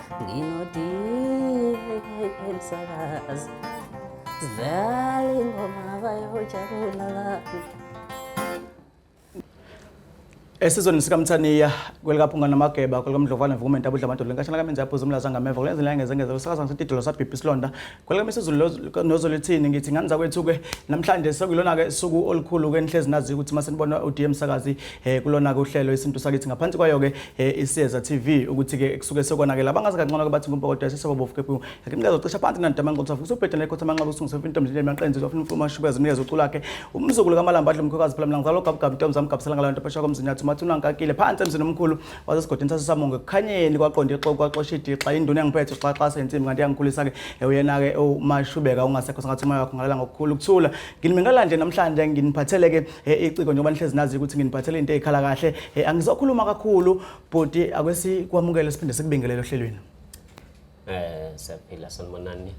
Nginodimsakazi sidlala ingoma bayojabula abantu. Esizweni sikaMthaniya kwelikaPhunga naMageba kwelikaMdlovana Mvume Ntabudla Amadolo Nkashana kaMenzi Yaphuza Umlaza Ngameva kulenze la ngezengeze usakaza ngisitidolo sabhibhi isilonda kwelikaMisuzulu noZolithini. Ngithi ngani zakwethu ke namhlanje sekulona ke suku olukhulu ke nihlezi nazi ukuthi mase nibona uDM Sakazi kulona ke uhlelo isintu sakithi ngaphansi kwayo ke Isiyeza TV ukuthi ke kusuke sekonakela abangazi kangcono ke bathi ngumpokodo esesebobofu ke ngimnikeza ucisha phansi nandama ngqotha futhi ubhedela ekhotha amanxeba usungise intombi nje emaqenzi ofuna umfuma ashubeza unikeza uculo lakhe umzukulu kaMalamba adla umkhokazi phela mina ngizalwa uGabugabu intombi zami gabisela ngalo nto phesheya komzinyathi umathi unankakile phansi emzini omkhulu wasesigodini saseSamonge kukhanyeni kwaqonda ixoku kwaxosha idixa induna engiphethe uxaxasa insimbi kanti yangikhulisa ke uyena ke uMashubeka ungasekho sengathi umoya wakho ngalala ngokukhulu ukuthula. Nginibingelela nje namhlanje nginiphathele ke iciko njengoba nihlezi nazi ukuthi nginiphathele into ezikhala kahle. Angizokhuluma kakhulu bhuti, akwesikwamukele siphinde sikubingelele ohlelweni. Siyaphila, sanibonani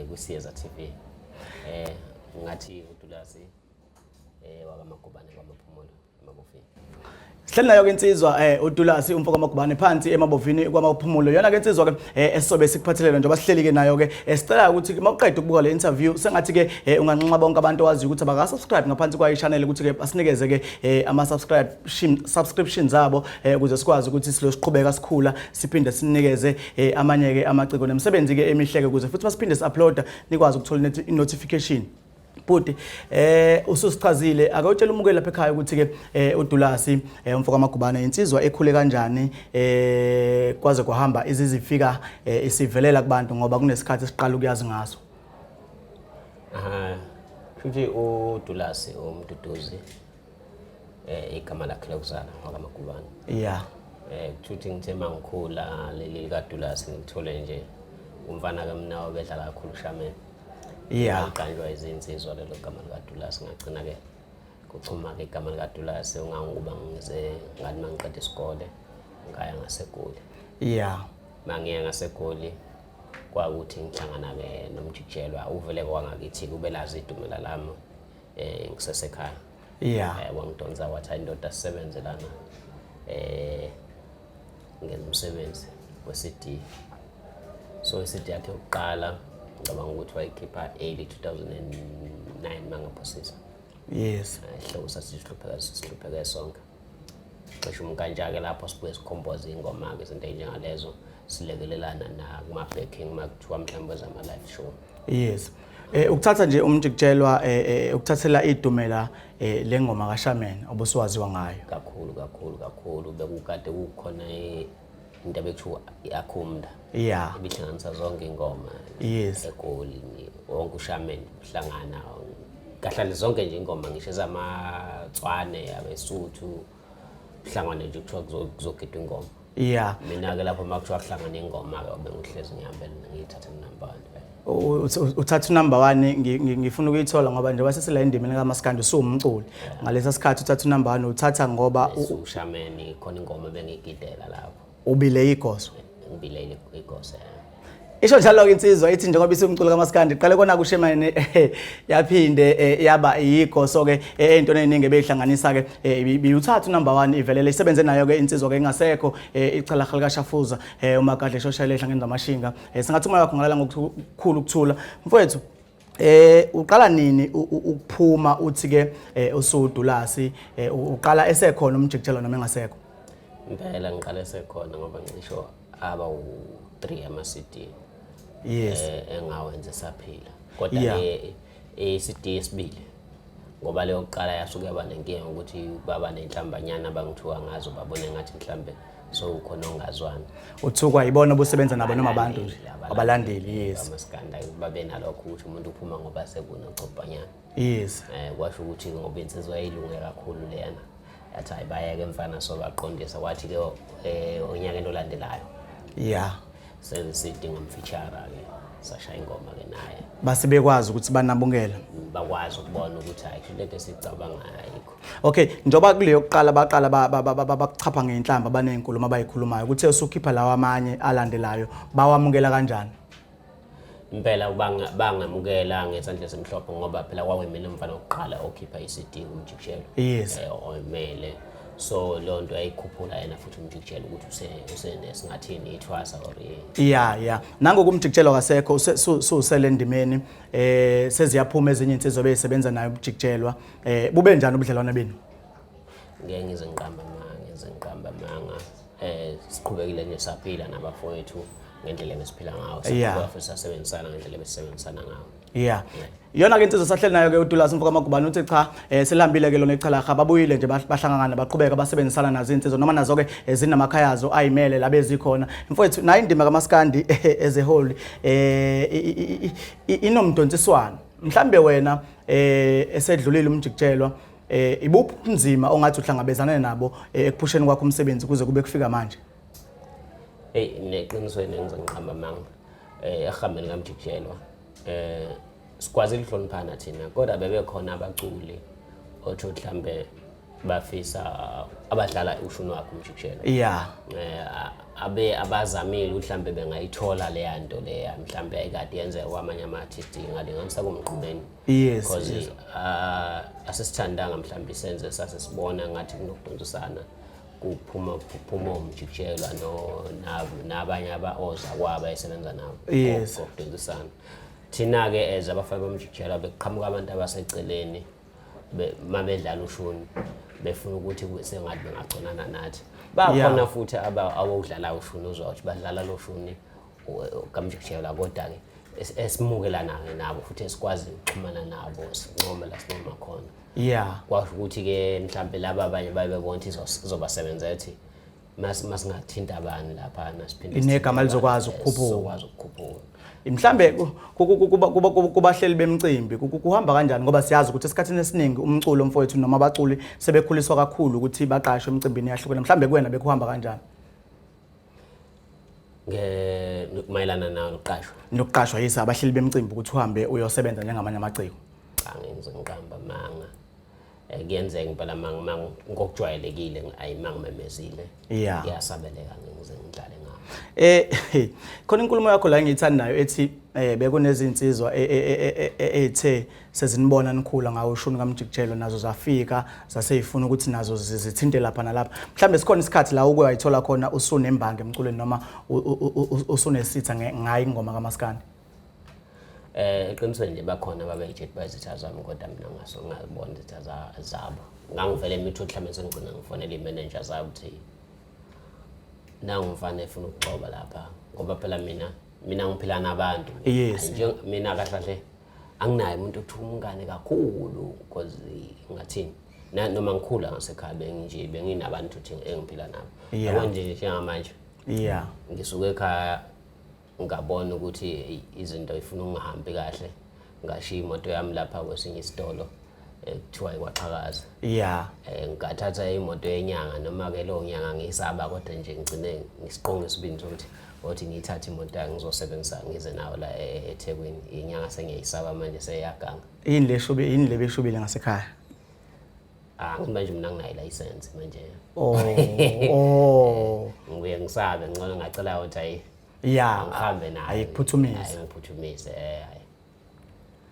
kwiSiyeza TV. Ngathi uDulasi wakaMagubane kwaMaphumulo eMabovini. Sihleli nayo ke insizwa uDulasi umfo kaMagubane phansi eMabovini kwaMaphumulo. Yona ke insizwa ke esizobe sikuphathelele njengoba sihleli ke nayo ke sicela ukuthi mawuqeda ukubuka le interview sengathi ke unganxenxa bonke abantu owaziyo ukuthi abaka subscribe ngaphansi kwayo channel ukuthi ke asinikeze ke ama subscriptions abo ukuze sikwazi ukuthi silo siqhubeka sikhula siphinde sinikeze amanye ke amaciko nemisebenzi ke emihle ke ukuze futhi masiphinde si-uploada nikwazi ukuthola i-notification. Bhuti ususichazile, ake utshele umukeli lapha ekhaya ukuthi ke uDulasi umfo kaMagubane insizwa ekhule kanjani kwaze kwahamba izizifika isivelela kubantu ngoba kunesikhathi esiqala ukuyazi ngaso. Aha. Futhi uDulasi uMduduzi igama lakhe lokuzala wakaMagubane. Kuthi ngithe mangikhula leli likaDulasi ngithole nje umfana kamnawo bedlala kakhulu shaman. Uqanjwa izinsizwa lelo gama likaDulasi, ngagcina ke kuchuma ke igama likaDulasi unganguba ngize ngathi mangiqeda isikole ngaya ngaseGoli. Mangiya ngaseGoli kwakuthi ngihlangana ke nomjikijelwa uvele kwangakithi kubelazi idumela lami ngisesekhaya. Wangidonsa wathi indoda sisebenze lana ngenza umsebenzi we-CD. So i-CD yakhe yokuqala ngicabanga ukuthi wayikhipha early 2009 mangaphosisa. Isihloko sathi sihlupheka sihlupheke sonke. Xisha umkantsha ke lapho sibuye sikhompoze ingoma ke izinto ezinjengalezo silekelelana na kuma backing makuthiwa mhlawumbe zama live show. Yes. Ukuthatha nje umjikutshelwa ukuthathela idumela lengoma kaShaman obusiwaziwa ngayo. Kakhulu kakhulu kakhulu bekukade kukhona into ebekuthiwa i-Akhumda. Ibihlanganisa zonke ingoma. EGoli wonke uShaman uhlangana kahlale zonke nje ingoma ngisho ezamaTswane abeSuthu uhlangane nje kuthiwa kuzogidwa ingoma. Mina ke lapho makuthiwa kuhlangana ingoma ke bengihlezi ngihambela ngiyithatha number 1. Uthatha number 1 ngifuna ukuyithola ngoba njengoba sesila endimeni kaMaskandi usuwumculi. Ngalesa sikhathi uthatha number 1 uthatha ngoba uShameni khona ingoma bengigidela lapho. Ubile igoso. Ngibile igoso. Isho njalo ke insizwa ithi njengoba isumculo kaMaskandi iqale kona kuShemane yaphinde yaba yigoso ke entweni eziningi ebeyihlanganisa ke biyuthatha number 1 ivelele isebenze nayo ke insizwa ke ingasekho ichalaha likaShafuza uMagadle shoshele ehlangene namashinga. Singathi umoya wakho ngalala ngokukhulu ukuthula mfowethu. Uqala nini ukuphuma uthi ke usuDulasi uqala esekhona umjikijelo noma engasekho? Impela ngiqale esekhona ngoba ngisho aba u3 ama CD. Engawenza esaphila. Kodwa ke iCD yesibili ngoba leyo kuqala yasuke yaba nenkinga ukuthi baba nenhlambanyana bangithuka ngazo babone ngathi mhlambe so ukhona ongazwani. Uthukwa yibona obusebenza nabo noma abantu nje abalandeli. Yes. Amaskanda babe nalokho ukuthi umuntu uphuma ngoba sekunocobhanyana. Yes. Kwasho ukuthi ngoba insizwa yayilunge kakhulu leyana. Yathi hayi bayeke mfana so baqondisa kwathi ke onyakeni olandelayo. Senze CD ngamfeature ke sashaya ingoma ke naye. Base bekwazi ukuthi banabukela. Bakwazi ukubona ukuthi hayi lento esicabanga ayikho. Okay, njoba kuleyo kuqala baqala bakuchapha ngenhlamba banezinkulumo abayikhulumayo kuthe usukhipha lawa amanye alandelayo bawamukela kanjani? Impela bangamukela ngezandla ezimhlophe ngoba phela kwakuyimina umfana wokuqala okhipha iCD kumjikijelo. Yes. Oyimele. So leyo nto yayikhuphula yena futhi umjikijelo ukuthi usenesingathini ithwasa or Yeah. Nangoku umjikijelwa kasekho, susele endimeni, seziyaphuma ezinye insizwa bezisebenza nayo umjikijelwa. Bube njani ubudlelwane benu? Ngeke ngize ngiqamba amanga, ngize ngiqamba amanga. Siqhubekile nje saphila nabafowethu ngendlela ebesiphila ngayo. Saqhubeka futhi sasebenzisana ngendlela ebesisebenzisana ngayo. Yeah. Iyona ke insizwa sahleli nayo ke uDulas mfoka Magubane, uthi cha, selihambile ke lona ichalaha, babuyile nje, bahlangana, baqhubeka basebenzisana nazo insizwa, noma nazo ke zinamakhaya azo ayimele la bezikhona. Mfowethu, nayo indima kaMaskandi as a whole inomdonsiswano. Mhlambe wena esedlulile umjikijelwa, ibuphi ubunzima ongathi uhlangabezana nabo ekuphusheni kwakho umsebenzi kuze kube kufika manje? Hey, neqinisweni ngizoqamba amanga, ehambeni kamjikijelwa sikwazile ukuhloniphana thina, kodwa bebekhona abaculi othi mhlambe bafisa abadlala ushuni wakhe umjikijelwa. Abe abazamile mhlambe bengayithola leya nto leya mhlambe ayikade yenzeka kwamanye ama-artist, ngalinganisa kumgqumeni. Because asisithandanga mhlambe isenze sase sibona ngathi kunokudonsisana, kuphuma umjikijelwa no nabanye aba ozakwabo ayesebenza nabo kokudonsisana. Thina-ke as abafana bomjikijelwa bekuqhamuka abantu abaseceleni mabedlala ushuni befuna ukuthi kube sengathi bengagconana nathi. Bakhona futhi abawudlala ushuni, uzwa ukuthi badlala lo shuni kamjikijelwa, kodwa-ke esimukelana-ke nabo futhi esikwazi ukuxhumana nabo, sincome la sincoma khona. Kwasho ukuthi-ke mhlampe laba abanye baye bebona ukuthi izobasebenzela ukuthi masingathinta abani laphana siphinde Inegama sithinte lizokwazi abani, ukukhuphuka. Sizokwazi ukukhuphuka. Mhlambe kubahleli bemicimbi kuhamba kanjani, ngoba siyazi ukuthi esikhathini esiningi umculo mfowethu noma abaculi sebekhuliswa kakhulu ukuthi baqashwe emicimbini eyahlukene, mhlambe kuwena bekuhamba kanjani? Mayelana nokuqashwa? Nokuqashwa yisa abahleli bemicimbi ukuthi uhambe uyosebenza njengamanye amaciko. Cha, ngeke ngize ngiqamba amanga. Kuyenzeka impela ngokujwayelekile ayimangimemezile. Kuyasabeleka, ngeke ngize ngidlale ngawo. Khona inkulumo yakho la engiyithandayo ethi bekunezinsizwa ethe sezinibona nikhula ngawo ushuni kaMjikijelo, nazo zafika zaseyifuna ukuthi nazo zithinte lapha nalapha. Mhlambe sikhona isikhathi la uke wayithola khona usunembangi emculweni noma usunesitha ngayo ingoma kaMaskandi? Eqinisweni nje bakhona ababeyitshela bayizitha zami, kodwa mina ngazibona izitha zabo. Ngangivele imitho mhlawumbe sengigcina ngifonela i-manager zabo ukuthi nangu umfana efuna ukugxoba lapha, ngoba phela mina ngiphila nabantu. Nje mina kahle kahle anginaye umuntu othuka umngane kakhulu, because ngathini, noma ngikhula ngasekhaya benginje benginabantu ukuthi engiphila nabo. Yabo nje njengamanje. Ngisuke ekhaya ngabona ukuthi izinto ifuna ukungahambi kahle, ngashiya imoto yami lapha kwesinye isitolo ekuthiwa ikwaXhakaza. Ngathatha imoto yenyanga, noma ke leyo nyanga ngiyisaba, kodwa nje ngigcine ngisiqonga isibindi sokuthi othi ngiyithathe imoto yami ngizosebenzisa ngize nayo la eThekwini. Inyanga sengiyisaba manje, seyiyaganga. Yini le shubi, yini le beshubile ngasekhaya? Manje mina nginayo license manje. Ngibuye ngisabe, ngcono ngacela ukuthi ayi ngihambe nayo. Ayikuphuthumise. Ayi, ngiphuthumise, hayi.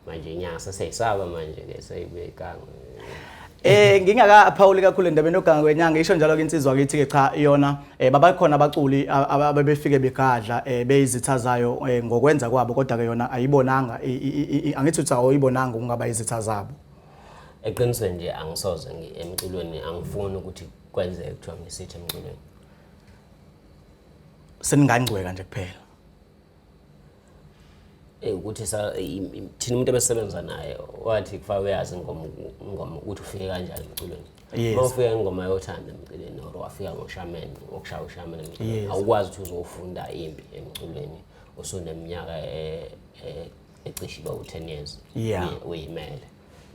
Manje inyanga seseyisaba manje ke, seyibuye iganga. Ngingakaphawuli kakhulu endabeni yoganga kwenyanga, isho njalo ke insizwa kithi ke cha yona babakhona abaculi ababefike begadla beyizitha zayo ngokwenza kwabo, kodwa ke yona ayibonanga, angithi uthi awuyibonanga ukungaba izitha zabo. Eqinisweni nje angisoze emculweni, angifuni ukuthi kwenzeke kuthiwa ngisithi emculweni. Seningangcweka nje kuphela. Ukuthi thina umuntu ebesebenza naye wathi kufanele uyazi ingoma ukuthi ufike kanjani emculweni. Uma ufika ingoma yothando emculweni or wafika ngoshameni, ngokushaya ushameni emculweni, awukwazi ukuthi uzofunda impi emculweni usuneminyaka ecishe ibe u-10 years uyimele,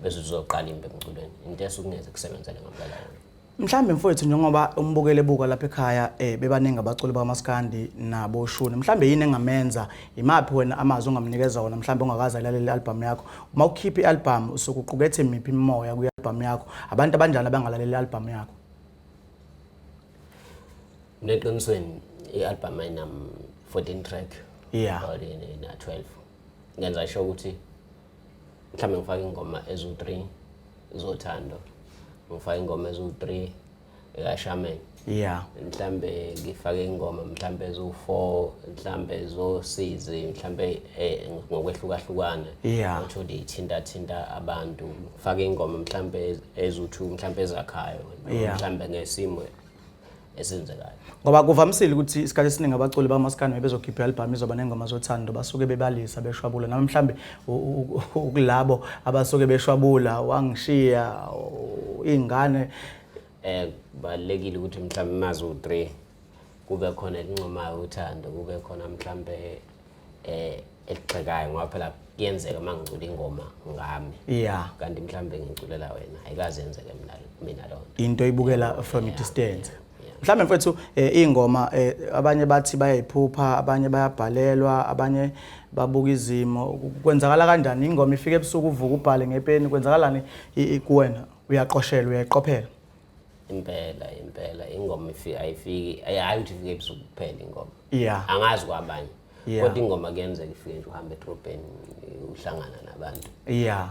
bese uzoqala impi emculweni. Into esukungeze kusebenzele ngempela yona. Mhlambe mfowethu, njengoba umbukele ebuka lapha ekhaya, bebaningi abaculi bakaMaskandi nabo shuni, mhlambe yini engamenza, imaphi wena amazwi ongamnikeza wona mhlambe ongakaze alalele i-album yakho? Uma ukhipha i-album usuke uqukethe miphi imimoya kwi-album yakho? Abantu abanjani abangalalela i-album yakho? Neqinisweni i-album ayinam 14 track. Or na 12. Ngenza sure ukuthi mhlambe ngifake ingoma ezu-3 zothando, ngifake ingoma ezu-3 Ekashameni. Yeah. Mhlambe ngifake ingoma mhlambe eziwu-4, mhlambe ezosizi, mhlambe ngokwehlukahlukana. Yeah. Uthole ithinta thinta abantu. Ngifake ingoma mhlambe eziwu-2, mhlambe ezakhayo. Mhlambe ngesimo esenzekayo. Ngoba kuvamisile ukuthi isikhathi esiningi abaculi bamaskandi bezokhipha i-album izoba nengoma zothando, basuke bebalisa beshwabula. Nami mhlambe ukulabo abasuke beshwabula, wangishiya iy'ngane. Kubalulekile ukuthi mhlambe mazi u3 kube khona elincomayo uthando, kube khona mhlambe eligxekayo, ngoba phela kuyenzeka uma ngicula ingoma ngami. Kanti mhlambe ngiculela wena, ayikaze yenzeke mina loo nto. Into oyibukela from a distance. Mhlambe mfethu, iy'ngoma, abanye bathi bayayiphupha, abanye bayabhalelwa, abanye babuka izimo. Kwenzakala kanjani ingoma ifike ebusuku, uvuka ubhale ngepeni? Kwenzakalani kuwena? Uyaqoshelwa, uyayiqophela? Impela, impela ingoma ifika, ayifiki, hayi ukuthi ifike ebusuku kuphela ingoma. Angazi kwabanye. Kodwa ingoma kuyenzeka ifike nje uhambe edrobheni, uhlangana nabantu.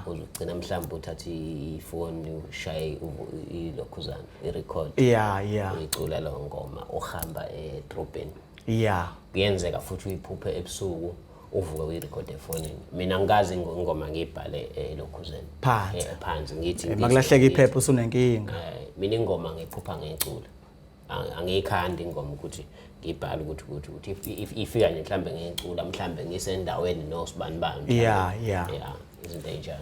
Uzogcina mhlawumbe uthathe ifoni, ushaye ilokhuzana, i-record. Uyicula leyo ngoma uhamba edrobheni. Kuyenzeka futhi uyiphuphe ebusuku, uvuke uyirekhode efonini. Mina ngikaze ingoma ngiyibhale elokhuzeni. Phansi. Phansi ngithi Makulahleka ngithi. iphepha usunenkinga. Mina ingoma ngiyiphupha ngiyicula. Angiyikhandi ingoma ukuthi ngibhale ukuthi ifika nje mhlambe ngiyicula, mhlambe ngisendaweni nosibani bani. Yeah, izinto ezinjalo.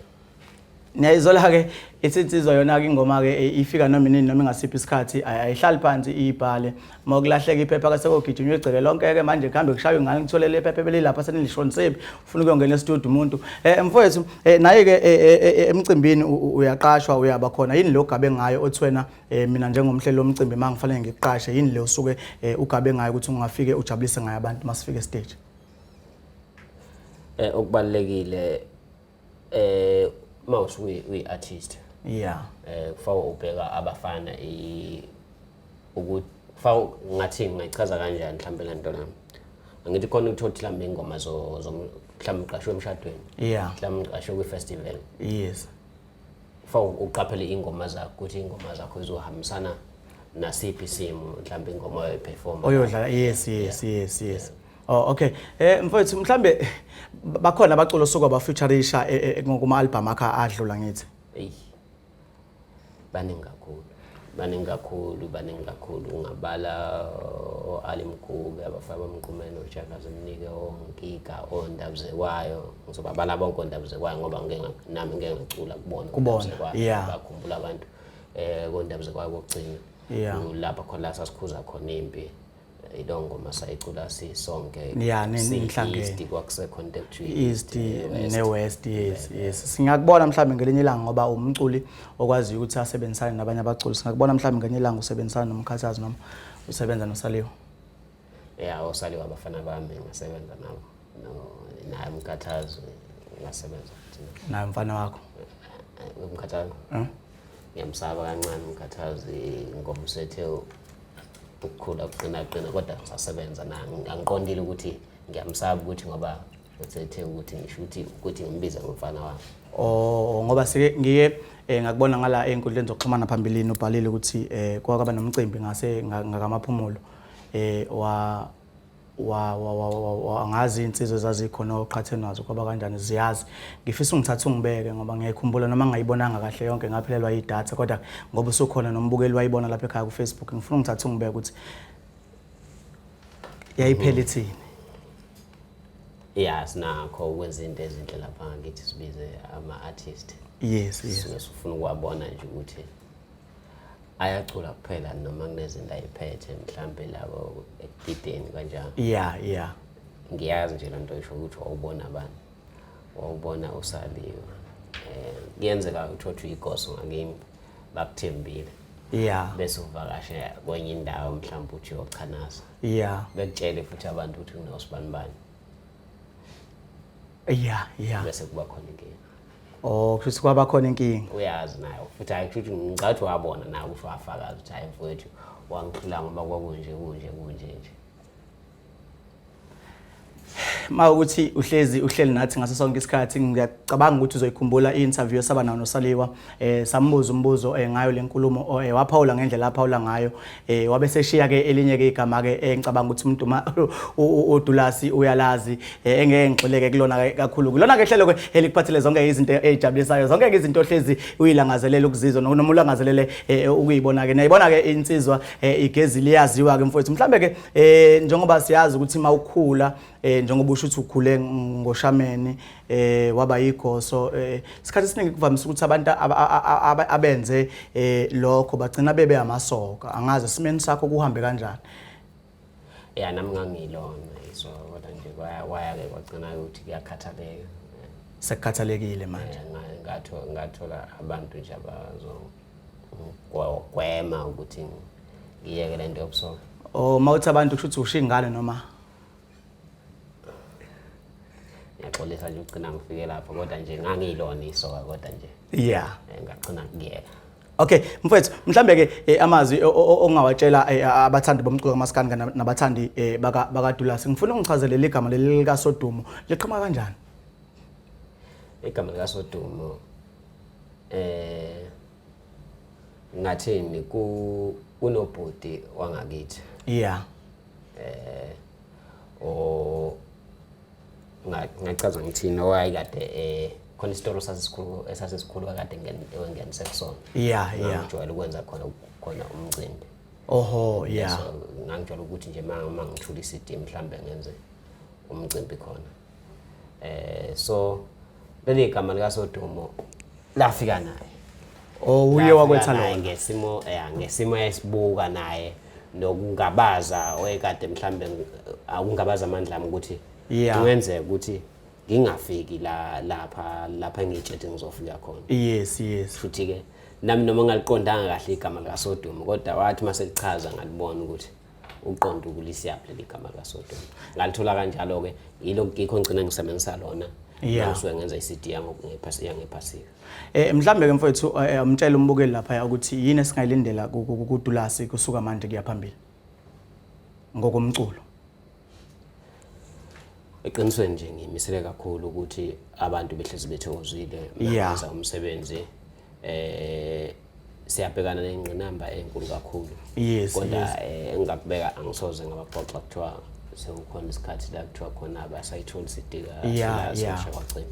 Niyayizwela ke insizwa yona ke ingoma ke ifika noma inini noma ingasiphi isikhathi, ayihlali phansi ibhale. Mawukulahleka iphepha ke sekugijinywa igceke lonke ke manje, kuhambe kushaywe ingane kutholele iphepha belilapha senilishonise, ufuna ukuyongena e-studio umuntu. Mfowethu, naye ke emcimbini uyaqashwa, uyaba khona. Yini lo gabe ngayo othi wena, mina njengomhleli womcimbi mangifanele ngiqashe, yini le usuke ugabe ngayo ukuthi ungafike ujabulise ngayo abantu masifike stage? Okubalekile mawusuke uyi-artist, kufaka ubheka abafana ukuthi kufaka ngathi ngingayichaza kanjani mhlambe le nto nami. Angithi khona ukuthi mhlambe ingoma zo mhlambe uqashwe emshadweni. Mhlambe uqashwe kwi-festival. Kufaka uqaphele ingoma zakho ukuthi ingoma zakho izohambisana nasiphi isimo, mhlambe ingoma oyoyiperforma. Oyodlala, yes. Oh, okay. Mfowethu, mhlambe bakhona abaculo osuka ba-featurisha kuma album akhe adlula ngithi. Ey. Baningi kakhulu. Baningi kakhulu, baningi kakhulu. Ungabala o-Ali Mgube, abafana bamqumene, oJakazi Mnike, oNkika, oNdabuzekwayo. Ngizobabala bonke oNdabuzekwayo ngoba ngike nami ngike ngacula kubona Kubona, oNdabuzekwayo. Bakhumbula abantu koNdabuzekwayo kokugcina. Lapha khona la sasikhuza khona impi. Ilo ngoma sayicula sisonke. Yeah, Si nihlangene. East, kwakusekhona into ekuthiwa East West. ne-West, yes. Singakubona mhlawumbe ngelinye ilanga, ngoba umculi okwaziyo ukuthi asebenzisane nabanye abaculi. Singakubona mhlawumbe ngelinye ilanga usebenzisana noMkhathazi noma usebenza noSaliwa. Yeah, oSaliwa abafana bami ngasebenza nabo. No, naye uMkhathazi ngasebenza futhi naye. Naye umfana wakho? UMkhathazi. Ngiyamsaba kancane uMkhathazi ngoba usethe ukukhula kuqina qina, kodwa ngisasebenza naye. Angiqondile ukuthi ngiyamsaba ukuthi ngoba uthethe ukuthi ngisho ukuthi ngimbize ngomfana wami. Oh, ngoba sike ngike ngakubona ngala ey'nkundleni zokuxhumana phambilini ubhalile ukuthi kwakaba nomcimbi ngase ngakamaphumulo, wa wa wa wa wa wa angazi insizwa ezazikhona oqhathe nazo kwaba kanjani, ziyazi. Ngifisa ungithathe ungibeke ngoba ngiyayikhumbula noma ngingayibonanga kahle yonke, ngaphelelwa yidatha, kodwa ngoba usukhona nombukeli wayibona lapha ekhaya ku Facebook, ngifuna ungithathe ungibeke ukuthi yayiphela ithini. Yeah, sinakho ukwenza into ezinhle lapha ngithi sibize ama-artist. Yes. Sisuke sifuna ukuwabona nje ukuthi ayacula kuphela noma kunezinto ayiphethe mhlambe labo ekudideni kanjalo. Yeah. Ngiyazi nje lento isho ukuthi wawubona abantu. Wawubona uSaliwa. Kuyenzeka uthothe uyigoso ngakimi bakuthembile. Bese uvakashe kwenye indawo mhlawumbe uthi uyochanasa. Bekutshele futhi abantu ukuthi kunosibanibani. Yeah. Bese kuba khona inkinga. Oh, kusho kwaba khona inkinga. Uyazi naye futhi hayi kusho ukuthi ngicela ukuthi wabona naye ukuthi wafakaza ukuthi hayi mfowethu wangihlula ngoba kwakunje kunje kunje nje. Mawukuthi uhlezi uhleli nathi ngaso sonke isikhathi, ngiyacabanga ukuthi uzoyikhumbula i-interview esaba nayo noSaliwa. Sambuza umbuzo ngayo lenkulumo, waphawula ngendlela aphawula ngayo. Wabe seshiya ke elinye ke igama ke engicabanga ukuthi umuntu uDulasi uyalazi, engeke ngigxileke kulona ke kakhulu. Kulona ke hlelo ke elikuphathele zonke izinto ezijabulisayo, zonke ke izinto ohlezi uyilangazelela ukuzizwa noma ulangazelele ukuyibona ke. Niyayibona ke insizwa igezi liyaziwa ke mfowethu. Mhlambe ke njengoba siyazi ukuthi mawukhula, njengoba usho ukuthi ukhule ngoshameni, waba yigoso, isikhathi esiningi kuvamise ukuthi abantu abenze lokho bagcina bebe amasoka. Angazi esimeni sakho kuhambe kanjani? Ya, nami ngangilona so, kodwa nje kwaya-ke kwagcina ukuthi kuyakhathaleka. Sekukhathalekile manje. Ngathola abantu nje abazogwema ukuthi ngiyeke le nto yobusoka. Oh, mawuthi abantu, kusho ukuthi ushiya ingane noma? Ngiyaxolisa nje ukugcina ngifike lapho, kodwa nje ngangiyilona isoka, kodwa nje ngagcina kuyeka. Okay mfowethu, mhlambe ke amazwi ongawatshela abathandi bomculo kamaskandi nabathandi baka Dulasi. Ngifuna ungichazele igama leli lika Sodumo, liqhamuka kanjani? Igama lika Sodumo, ngathini, ku kunobhuti wangakithi o ngachaza ngithini, owayekade khona isitolo sasisikhulu esasisikhulu akade engenise kusona. Ngangijwayele ukwenza khona khona umcimbi. So ngangijwayele ukuthi nje uma ngithula i-CD mhlambe ngenze umcimbi khona. So leli gama likaSodumo lafika naye. Oh, uye wakwetha naye lona. Ngesimo esibuka naye nokungabaza wayekade mhlambe akungabaza amandla ami ukuthi kungenzeka ukuthi ngingafiki la lapha engiyitshethe ngizofika khona. Yes. Futhi ke nami noma ngaliqondanga kahle igama likaSodumo, kodwa wathi mase lichaza ngalibona ukuthi uqonda ukulisiyaphi leli gama likaSodumo. Ngalithola kanjalo ke, yilo ngikho ngigcina ngisebenzisa lona. Ngisuke ngenza i-CD yangephasika. Mhlambe ke mfowethu, umtshela umbukeli lapha ukuthi yini esingayilindela kuDulasi kusuka manje kuya phambili ngokomculo? Eqinisweni nje ngiyimisele kakhulu ukuthi abantu behlezi bethokozile benza umsebenzi. Siyabhekana nengqinamba enkulu kakhulu. Kodwa engingakubeka, angisoze ngabaphoxa, kuthiwa sekukhona isikhathi la kuthiwa khona abasayitholi CD kwacima.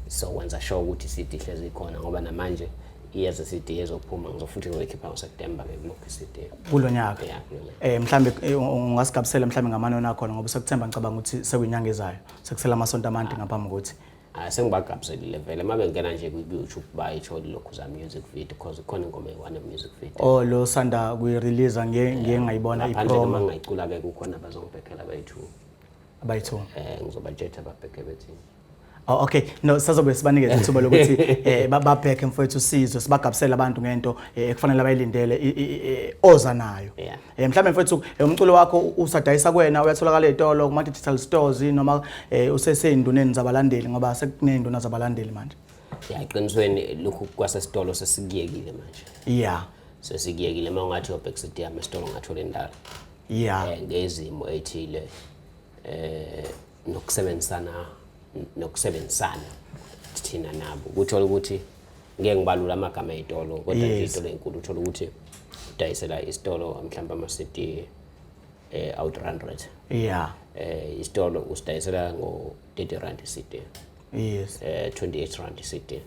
So wenza sure ukuthi i-CD ihlezi ikhona, ngoba namanje iyeza CD ezophuma, ngizofuthi ngizoyikhipha ngoSeptember ke kulokhu i-CD. Kulo nyaka? Yeah, kulo nyaka. Mhlambe ungasigabisela mhlambe ngamanoni akhona, ngoba September ngicabanga ukuthi sekuyinyanga ezayo. Sekusela amasonto amanti ngaphambi kokuthi Sengibagabzelile vele, uma bengena nje ku-YouTube bayithola lokhu za music video, because kukhona ingoma eyi-one music video. Oh, lo sanda kuyi-release, ngiye ngayibona. Ngaphandle i-promo. Uma ngingayicula ke, kukhona abazongibhekhela abayi-two. Abayi-two. Ngizobatshetha babhekhe bethini. Oh, okay, no, sazobe sibanikeze ithuba lokuthi babheke mfowethu, sizwe sibagabisele abantu ngento ekufanele abayilindele oza nayo. Mhlawumbe mfowethu, umculo wakho usadayisa kuwena, uyatholakala ezitolo, kuma digital stores, noma useseyinduneni zabalandeli, ngoba sekuneyinduna zabalandeli manje? Ya, eqinisweni lokhu kwasesitolo sesikuyekile manje. Sesikuyekile. Uma ungathi uyobheka i-CD yami esitolo, ungathola indala. Ngezimo ethile nokusebenzisana thina nabo, kuthola ukuthi ngeke ngibalula amagama ey'tolo, kodwa nje iy'tolo ey'nkulu, uthola ukuthi udayisela isitolo mhlawumbe ama-CD awu-300. Isitolo usidayisela ngo-30 rand i-CD. 28 rand i-CD.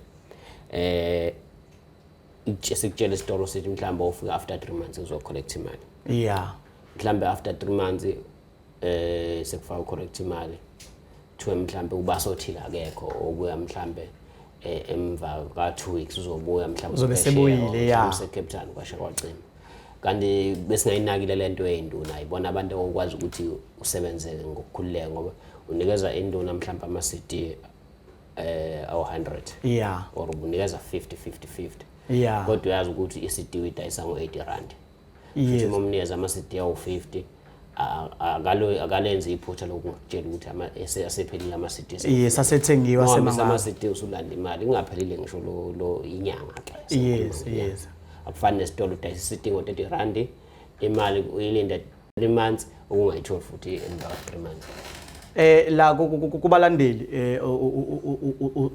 Sikutshela isitolo sithi mhlawumbe ufika after 3 months uzo-collect imali. Mhlawumbe after 3 months sekufaka u-collect imali, kuthiwe mhlawumbe ubasothile akekho, obuya mhlawumbe emva ka 2 weeks uzobuya mhlawumbe Uzobe uphesheya, sebuyile, or mhlawumbe se-Cape Town, kwashe kwacima. Kanti besingayinakile lento eyinduna, ibona abantu okwazi ukuthi usebenze ngokukhululeka, ngoba unikeza induna mhlawumbe ama-CD awu 100 or ubunikeza 50 50 50, kodwa uyazi ukuthi i-CD uyidayisa ngo-80 rand. Futhi uma umnikeza ama-CD awu-50, akalenzi iphutha lokungakutshela ukuthi asephelile ama-CD. Yes, asethengiwe. Uhambisa asemangaka. ama-CD, usulanda imali kungaphelile ngisho lo inyanga ke. Akufani nesitolo, udayisa i-CD ngo-30 rand, imali uyilinda 3 months, ukungayitholi futhi emva ka 3 months. La kubalandeli,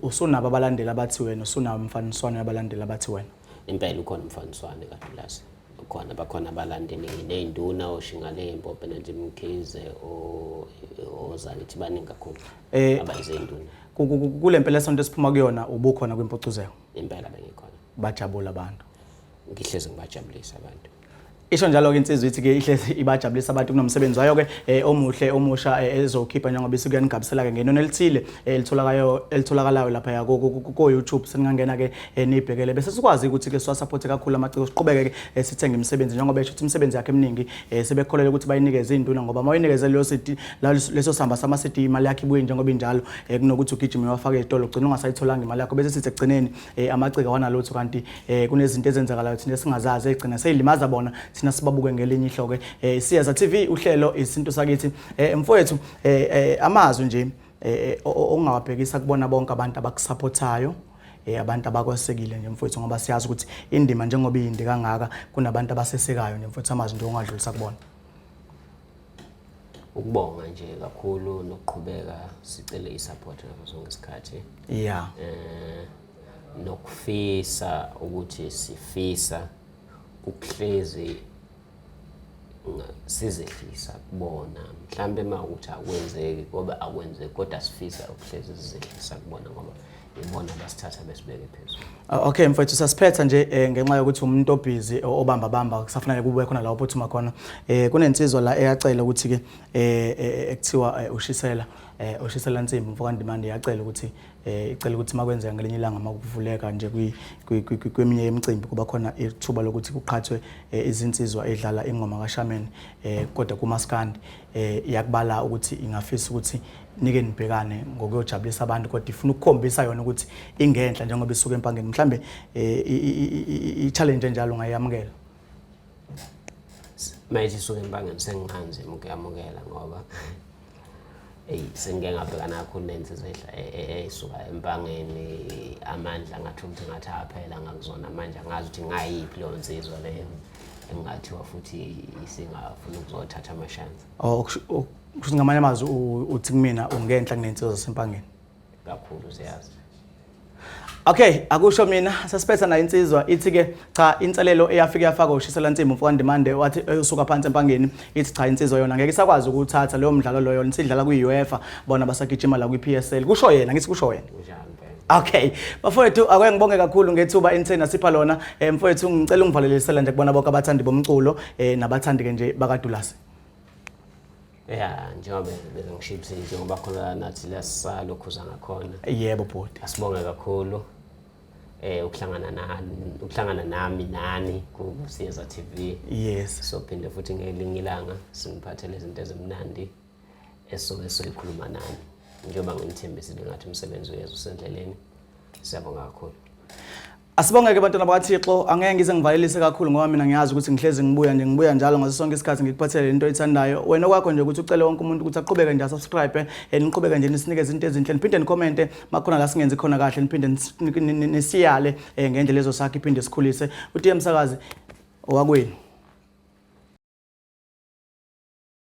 usunabo abalandeli abathi wena, usunawo umfaniswano yabalandeli abathi wena? Impela ukhona umfaniswano kaDulasi, ukhona, bakhona abalandeli. Nginey'nduna oShingalembo, Benedict Mkhize, ozakithi, baningi kakhulu abayizey'nduna. Kule mpela sonto esiphuma kuyona ubukhona kwimpucuzeko? Impela bengikhona. Bajabula abantu? Ngihlezi ngibajabulisa abantu. Isho njalo-ke insizwa, ithi-ke ihlezi ibajabulisa abantu kunomsebenzi wayo-ke omuhle omusha ezokhipha njengoba isuke yanigabisela-ke ngenoni elithile elitholakalayo laphaya ko-YouTube. Seningangena-ke niyibhekele, bese sikwazi ukuthi-ke siwasaphothe kakhulu amaciko, siqhubeke-ke sithenge imisebenzi, njengoba esho ukuthi imisebenzi yakhe eminingi sebekholelwa ukuthi bayinikeze iy'nduna, ngoba uma uyinikeze leyo CD, leso samba sama-CD, imali yakho ibuye njengoba injalo, kunokuthi ugijime wafake ezitolo, ugcine ungasayitholanga imali yakho, bese sithi ekugcineni amaciko awanalutho, kanti kunezinto ezenzakalayo thina esingazazi egcina seyilimaza bona, thina sibabuke ngelinye ihlo-ke. Siyeza TV, uhlelo Isintu Sakithi. Mfowethu, amazwi nje ongawabhekisa kubona bonke abantu abakusaphothayo, abantu abakwesekile nje mfowethu, ngoba siyazi ukuthi indima njengoba iyinde kangaka kunabantu abasesekayo nje mfowethu, amazwi nje ongadlulisa kubona? Ukubonga nje kakhulu nokuqhubeka sicele i-support ngaso sonke isikhathi. Nokufisa ukuthi sifisa ukuhlezi sizehlisa kubona, mhlambe uma ukuthi akwenzeki ngoba akwenzeki, kodwa sifisa ukuhlezi sizehlisa kubona ngoba ibona abasithatha besibeke phezulu. Okay mfowethu, sasiphetha nje ngenxa yokuthi umuntu obhizi obamba bamba kusafanele kube khona la uphuthuma khona. Kunensizwa la eyacela ukuthi ke ekuthiwa ushisela Nsimbi, mfoka Ndimande, yacela ukuthi icela ukuthi makwenzeka ngelinye ilanga makuvuleka nje kweminye yemicimbi kuba khona ithuba lokuthi kuqhathwe izinsizwa edlala ingoma kaShameni kodwa kumaskandi, iyakubala ukuthi ingafisa ukuthi nike nibhekane ngokuyojabulisa abantu, kodwa ifuna ukukhombisa yona ukuthi ingenhla njengoba isuka empangeni. Mhlambe i-challenge enjalo ungayamukela? Mayithi isuka empangeni, senginganzima ukuyamukela ngoba eyi, sengike ngabhekana kakhulu nensizwa ey'suka empangeni, amandla ngathi ukuthi ngathi aphela ngakuzona. Manje angazi ukuthi ngayiphi leyo nsizwa leyo engingathiwa futhi isingafuna ukuzothatha amashansi. Oh, kusho ukuthi ngamanye amazwi uthi kumina ungenhla kunensizwa zasempangeni? Kakhulu, siyazi. Okay, akusho mina, sasiphetha nayo insizwa, ithi ke cha, inselelo eyafika yafaka ushisela Nsimbi, mfoka Ndimande, wathi usuka phansi empangeni, ithi cha, insizwa yona ngeke isakwazi ukuthatha leyo mdlalo loyo, nisidlala kwi-UEFA, bona basagijima la kwi-PSL, kusho yena, ngithi kusho wena. Kunjalo impela. Okay, bafowethu, ake ngibonge kakhulu ngethuba enithena sipha lona. Mfowethu, ngicela ungivalelisela nje kubona bonke abathandi bomculo nabathandi ke nje bakaDulasi. Ya, njengoba bese ngishipsile, njengoba khona nathi lasalokhuza ngakhona. Yebo bhuti. Asibonge kakhulu ukuhlangana nami nani ku Siyeza TV. Sophinde futhi ngelinye ilanga siniphathele izinto ezimnandi esoke soyikhuluma nani. Njengoba nginithembisile ngathi umsebenzi uyeza, usendleleni. Siyabonga kakhulu. Asibongeke bantwana bakaThixo, angeke ngize ngivalelise kakhulu ngoba mina ngiyazi ukuthi ngihlezi ngibuya nje, ngibuya njalo ngaso sonke isikhathi ngikuphathele into oyithandayo. Wena okwakho nje ukuthi ucele wonke umuntu ukuthi aqhubeke nje asubscribe, niqhubeke nje nisinike izinto ezinhle, niphinde nikhomente makhona la singenzi khona kahle, niphinde nisiyale ngendlela ezosakha iphinde sikhulise. UTM Msakazi owakwenu.